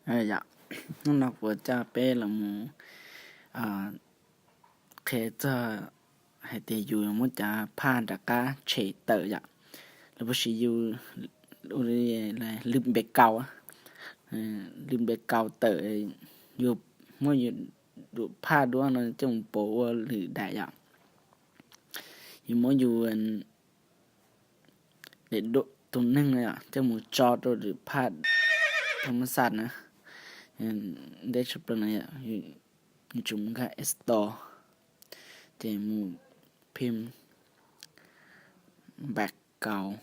Yom, hnub no kuv coj peb los mus qhia txog hais tias yus muab cov phaj rov qab tshem tawm yom. Los puas sis yus lwm npe kaus, lwm npe kaus tawm, yus muab yus daim phaj duab no coj mus pauv ua lwm daim yom. Yus muab yus daim tus neeg no coj mus tso rau daim phaj thab mab xaj na. Ntej tshaj plaws no yus tsum mus nkag Store, ces mus phim npe kaus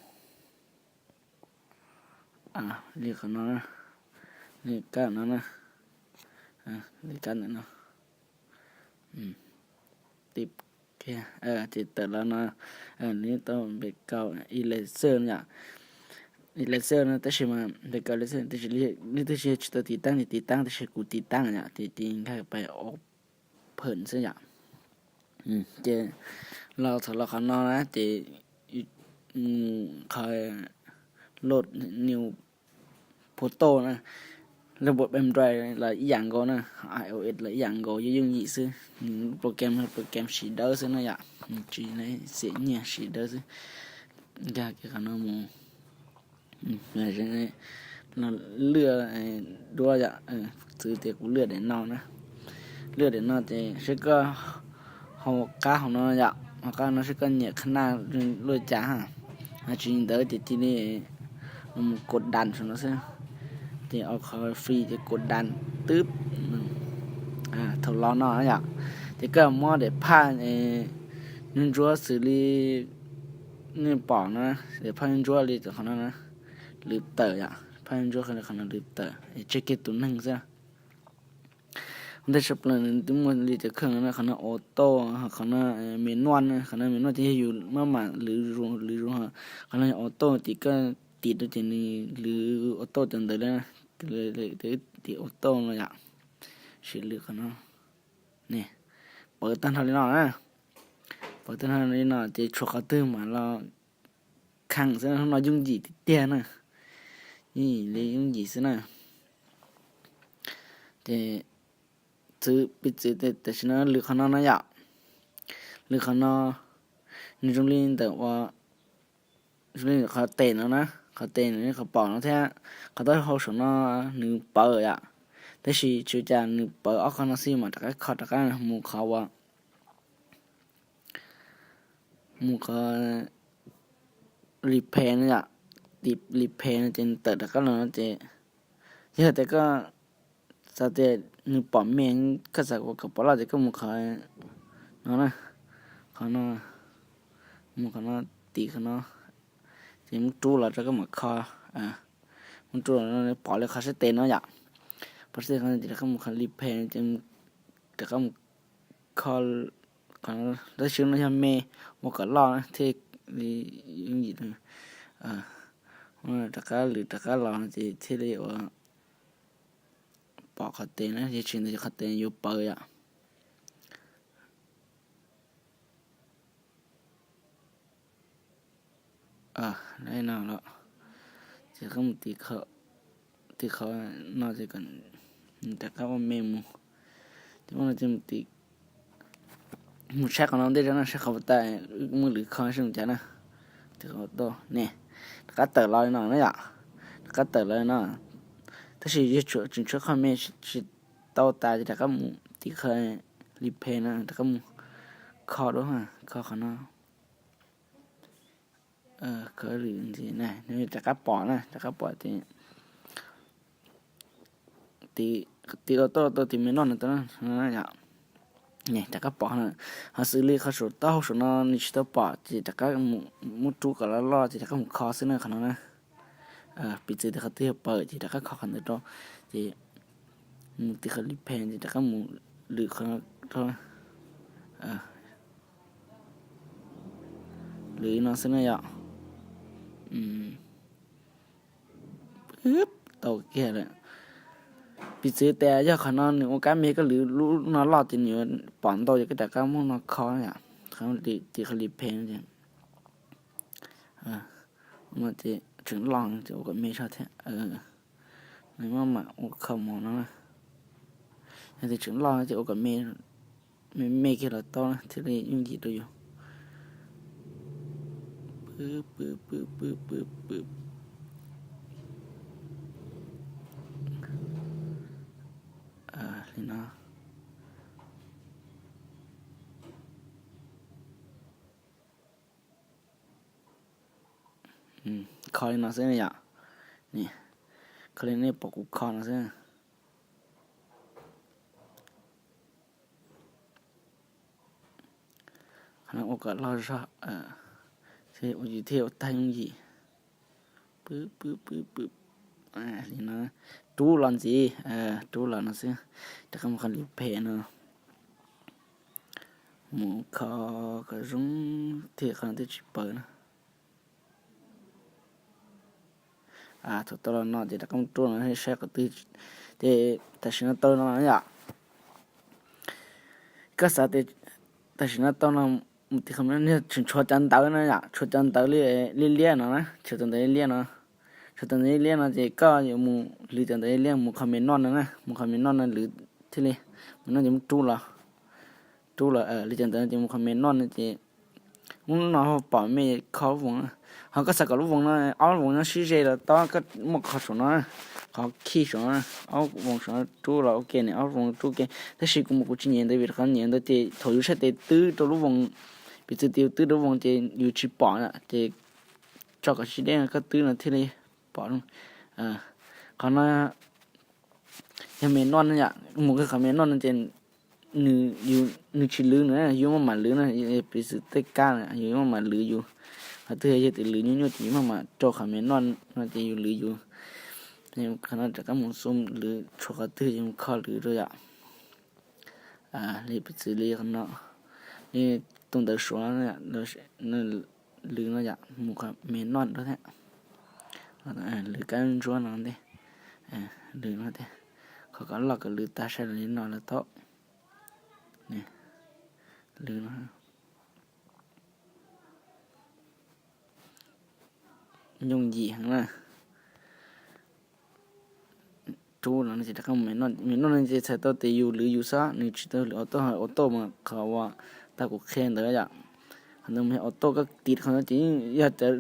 li qhov no, li kab no na, li kab ntawm no, ces tawm los no, nws tau npe kaus eraser yom. Eraser no tab sis mas npe kaus eraser, leej twg tsis tau tiv taab ces tiv taab, tab sis kuv tiv taab yom, ces tiv nkag pais open xwb yom. Ces los txog los qhov no na ces mus qhov load new photo na, lub Android los ib yam nkaus na, iOS los ib yam nkaus, yooj yooj yim xwb. Nws program, program siv dawb xwb na yom, tsis xiam nyiaj, siv dawb xwb. Nkag kiag qhov no mus, lwaj duab yom, txwv tias kuv lwaj daim no na. Lwaj daim no ces seb koj hau qab hauv no yom, hau qab no seb koj nyiam qhab naj luaj cas ha. Tsis ntawd ces cia li mus kaus das saum no xwb. Ces au qhov free ces kaus das twb thaum los no yom. Ces koj muab daim phaj ntsuab ntsuab xws li nej pom no, daim phaj ntsuab ntsuab li qhov no na, lwv tawm yom, phaj ntsuab ntsuab li qhov no lwv tawm, tseg kiag tus neeg xwb. Ua ntej tshaj plaws nws twb muaj li cov kheej no, qhov no auto, qhov no manual, qhov no manual ces yog yus maj mam lwv, lwv, qhov no yog auto ces koj tiv rau ces nws lwv auto cov ntawd li, tiv auto no yom. Sim lwv qhov no, ne, pauv tag nrho li no na, pauv tag nrho li no ces tshuav qhov twg mam los kheej xwb, hnub no yooj yim tiag tiag na, yooj yim li yooj yim xwb na. Ces txwv, piv txwv tam sim no lwv qhov no no yom, lwv qhov no, nws zoo li ntawm ua, zoo li qhov tes no na, qhov tes no, qhov pom no thiab qhov taub hau saum no nws pawv yom, tab sis tsis ua cas, nws pawv ob qhov no xwb mas rov qab kho rov qab mus qhov ua, mus qhov replay no yom, replay no ces nws tawm rov qab los no ces yog tias koj xav tias nws pom me, koj xav kom pom loj ces koj mus qhov no na, qhov no, mus qhov no, tiv qhov no, ces muab rub los rau koj mam kho, muab rub los pom li qhov sab tes no yom, pom sab tes no ces rov qab mus qhov replay ces rov qab mus kho qhov no, tab sis no yog me, ua kom loj thiaj li yooj yim, rov qab lwv rov qab los ces thiaj li ua pom qhov tes na, yog tsis ntawd qhov tes yuav pawv yom. No los ces koj mus tiv qhov no ces rov qab ua me mus, ces mus tiv, mus saib qhov no ntej rau no, saib qhov puas tau, wb muab lwv kho seb mus cas na. Tiv qhov tau ne, rov qab tawm los li no na yom, rov qab tawm los li no, tab sis yog tseem tshuav qhov me tsis tau tas ces rov qab mus tiv qhov replay no, rov qab mus kho dua, kho qhov no, kho lwm ntxiv na, rov qab pom na, rov qab pom ces tiv auto, tiv manual no, rov qab pom na. Ho xws li qhov saum taub hau saum no nws tsis tau pom ces rov qab muab rub kom loj loj ces rov qab mus kho xwb na qhov no na. Piv txwv tias qhov twg yog pawv ces rov qab kho qhov ntawd rau, ces mus tiv qhov replay ces rov qab mus lwv qhov rau, lwv no xwb na yom. Tau kiag lawm. Piv txwv tias yog qhov no nws ua kab me, koj lwv lub no loj ces nws yuav pom ntau, ces koj rov qab muab no kho yom, tiv qhov replay no ces tseem loj ces ua kom me tshaj thiab. Nws maj mam ua kho mov no. Yog tias tseem loj ces ua kom me, me me kiag los tau na thiaj li yooj yim rau yus. Pw pw pw pw pw pw. Li no. Kho li no xwb yom. Kho li nej pom kuv kho no xwb. Qhov no ua kom loj zog, yus thiaj ua tag yooj yim. Pw pw pw pw. Li no, rub los ntxiv, rub los no xwb. Rov qab mus qhov li phem no. Mus kho kom zoo, thiaj qhov no thiaj tsis pawv na. Thaum tau los no ces rov qab mus rub no saib qhov twg. Ces tam sim no tau no yom. Koj xav tias tam sim no tau no, mus tim qhov no tseem tshuav cov ntawv no yom, tshuav cov ntawv liab liab no na, tshuav cov ntawv liab liab no. Tshuav cov ntawv liab liab no ces koj yuav mus lwv cov ntawv liab liab mus qhov me noj no na, mus qhov me noj no lwv thiaj li, me noj ces muab rub los, rub los lwv cov ntawv ces mus qhov me noj no ces ub no pom me kho lub voos na. Ho koj xav kom lub voos no, ob lub voos no sib ze los tau, koj muaj qhov saum no, qhov khij saum no, ob voos saum no rub los ua ke ne, ob voos rub ke. Tab sis kuv mas kuv tsis nyiam ntawd vim qhov nyiam ntawd ces thaum yus saib tes twb rau lub voos, piv txwv tias yus twb rau lub voos ces yus tsis pom ces tso kom sib deb koj twb no thiaj li pom. Qhov no yog me noj no yom, mus qhov me noj no ces nws tsis lwv na, yus maj mam lwv na, piv txwv tej kab na yus maj mam lwv yus. Qhov twg yog tias lwv nyuaj nyuaj ces yus maj mam rau qhov me noj no ces yus lwv yus. Qhov no rov qab mus xu lwv, tshuav qhov twg ces mus kho lwv rau yom. Li piv txwv li qhov no, li tus ntawv suav lwv no yom, mus qhov me noj rau thiab. Lwv kab ntsuab no ntej, lwv no thiab. Qhov kom loj kom lwv tag saib li no lawm tau. Lwv no yooj yim heev na. Rub no ces rov qab mus me noj, me noj no ces txhais tau tias yus lwv yus xwb, nws tsis tau lwv auto, auto mas qhov uas tag kuv qhia ntawd yom. Qhov ntawd mas auto koj tiv qhov no ces yog tias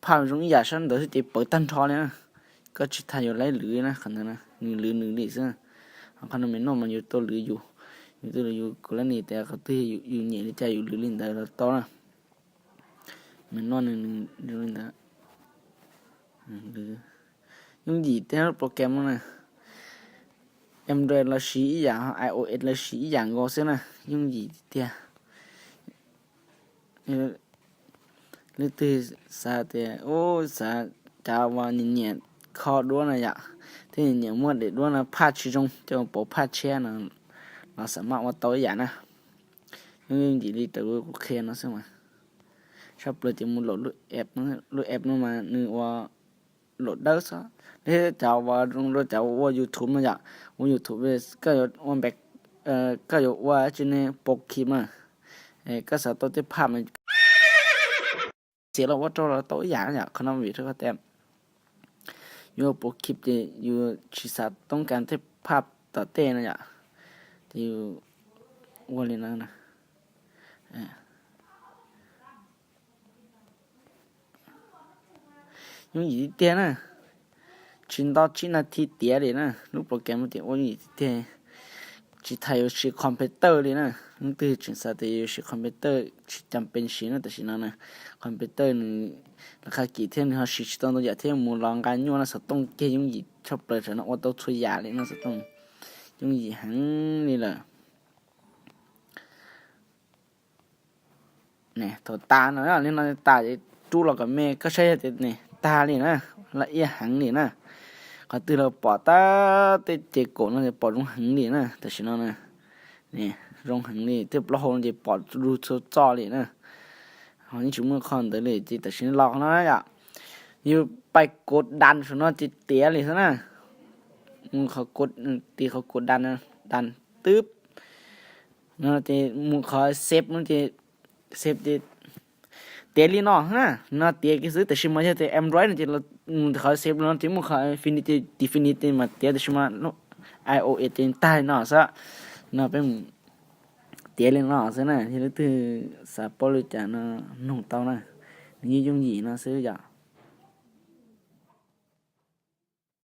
phaj zoo ib yam sab ntawd xwb ces pawv tag nrho li na. Koj tsis tas yuav laib lwv na, qhov ntawd nws lwv nws li xwb. Qhov no me noj mas yus tau lwv yus, yus tau lwv yus, kuv lab nis tias qhov twg yus nyiam li cas yus lwv li ntawd los tau na. Me noj nws zoo li ntawd. Yooj yim tiag lub program no na. Android los siv ib yam, iOS los siv ib yam nkaus xwb na, yooj yim tiag tiag. Leej twg xav tias ub xav cov uas nyiam nyiam kho duab no yom, thiab nyiam nyiam muab daim duab no phaj tsis zoo coj pauv phaj tshiab no los xam maj ua tau ib yam na. Yooj yim li raws li kuv qhia no xwb mas. Tshaj plaws ces mus load lub app, lub app no mas nws ua load dawb xwb. Thiab cov uas zoo rau cov ua YouTube no yom, ua YouTube koj yuav ua npe, koj yuav ua tsi ne pos khib mas, koj xav tau tej phaj mas txiav los ua rau los tau ib yam yom. Qhov no vim rau qhov tias yus ua pos khib ces yus tsis xav toob kas tej phaj tom tej no yom, ces yus ua li no. Yooj yim tiag tiag na, tsis nto tsib nas this tiav li na, lub program no ces ua yooj yim tiag tiag. Tsis tas yuav siv computer li na, leej twg tseem xav tias yuav siv computer tsis cas pes siv na, tam sim no na computer nws lawv qha kim thiab nws ho siv tsis tau ntau yam thiab mus los nqa nyuaj no, xov tooj kiag yooj yim tshaj plaws, tam sim no ua tau txhua yam li no, xov tooj yooj yim heev li lawm. Thaum tas no li no tas rub los kom me koj saib tias tag li na, laj iab heev li na. Qhov twg los pom tab tej ces kaum no pom zoo heev li na, tam sim no na zoo heev li, tej plaub hau no ces pom lug txhua txoj li na. Ho yeej tsis muaj qho ntawd li ces tam sim no los qhov no yom, yus pais kuv das saum no ces tiav li xwb na. Mus qhov, tiv qhov kuv das, das twb no ces mus qhov save no ces save ces tiav li no na, no tiav kiag xwb. Tam sim mas yog tias Android no ces Qhov save no ces muaj qhov infinity, infinity mas tiav, tab sis mas iOS ces tag li no xwb. No peb mus tiav li no xwb na, yog leej twg xav paub li cas no nug tau na. Nws yeej yooj yim no xwb yom.